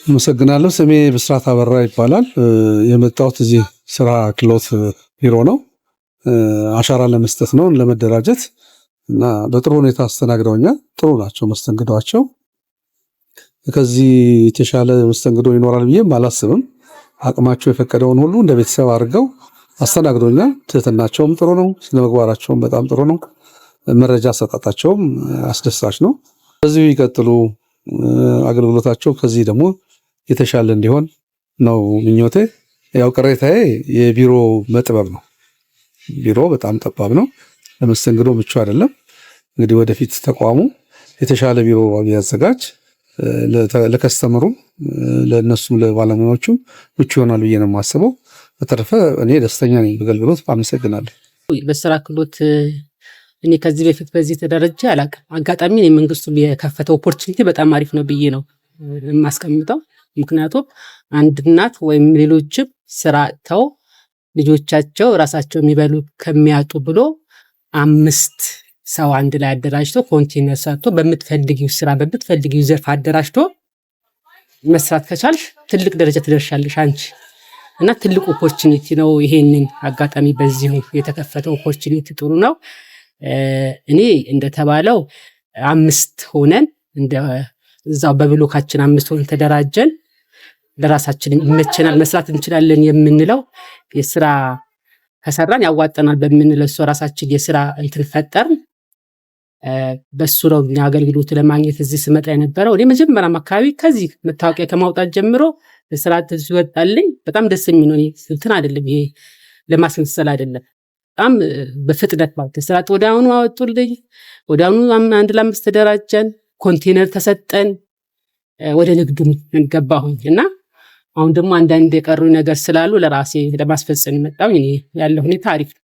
አመሰግናለሁ። ስሜ ብስራት አበራ ይባላል። የመጣሁት እዚህ ስራ ክህሎት ቢሮ ነው። አሻራ ለመስጠት ነው፣ ለመደራጀት እና በጥሩ ሁኔታ አስተናግደውኛል። ጥሩ ናቸው መስተንግዷቸው። ከዚህ የተሻለ መስተንግዶ ይኖራል ብዬም አላስብም። አቅማቸው የፈቀደውን ሁሉ እንደ ቤተሰብ አድርገው አስተናግዶኛል። ትህትናቸውም ጥሩ ነው፣ ስነምግባራቸውም በጣም ጥሩ ነው። መረጃ አሰጣጣቸውም አስደሳች ነው። በዚሁ ይቀጥሉ። አገልግሎታቸው ከዚህ ደግሞ የተሻለ እንዲሆን ነው ምኞቴ። ያው ቅሬታዬ የቢሮ መጥበብ ነው። ቢሮ በጣም ጠባብ ነው፣ ለመስተንግዶ ምቹ አይደለም። እንግዲህ ወደፊት ተቋሙ የተሻለ ቢሮ ቢያዘጋጅ ለ customer ኡም ለእነሱም ለባለሙያዎቹም ምቹ ይሆናል ብዬ ነው የማስበው። በተረፈ እኔ ደስተኛ ነኝ በአገልግሎት፣ አመሰግናለሁ። በስራ ክህሎት እኔ ከዚህ በፊት በዚህ ተደረጀ አላውቅም። አጋጣሚ መንግስቱ የከፈተው opportunity በጣም አሪፍ ነው ብዬ ነው የማስቀምጠው። ምክንያቱም አንድ እናት ወይም ሌሎችም ስራ አጥተው ልጆቻቸው ራሳቸው የሚበሉ ከሚያጡ ብሎ አምስት ሰው አንድ ላይ አደራጅቶ፣ ኮንቴነር ሰጥቶ፣ በምትፈልጊው ስራ በምትፈልጊው ዘርፍ አደራጅቶ መስራት ከቻልሽ ትልቅ ደረጃ ትደርሻለሽ አንቺ እና ትልቅ opportunity ነው። ይሄንን አጋጣሚ በዚሁ የተከፈተው opportunity ጥሩ ነው። እኔ እንደተባለው አምስት ሆነን እንደ እዛው በብሎካችን አምስት ሆነን ተደራጀን፣ ለራሳችን ይመቸናል፣ መስራት እንችላለን የምንለው የስራ ከሰራን ያዋጠናል በምንለው እሱ ራሳችን የስራ እንትን ፈጠርን። በሱ ነው እኛ አገልግሎት ለማግኘት እዚህ ስመጣ የነበረው። እኔ መጀመሪያም አካባቢ ከዚህ መታወቂያ ከማውጣት ጀምሮ ስራ ሲወጣልኝ በጣም ደስ የሚል ነው። እንትን አይደለም፣ ይሄ ለማስመሰል አይደለም። በጣም በፍጥነት ማለት ስራ ወዲያውኑ አወጡልኝ። ወዲያውኑ አንድ ለአምስት ተደራጀን፣ ኮንቴነር ተሰጠን፣ ወደ ንግዱ ገባሁኝ እና አሁን ደግሞ አንዳንድ የቀሩ ነገር ስላሉ ለራሴ ለማስፈጸም የመጣሁኝ። እኔ ያለ ሁኔታ አሪፍ ነው።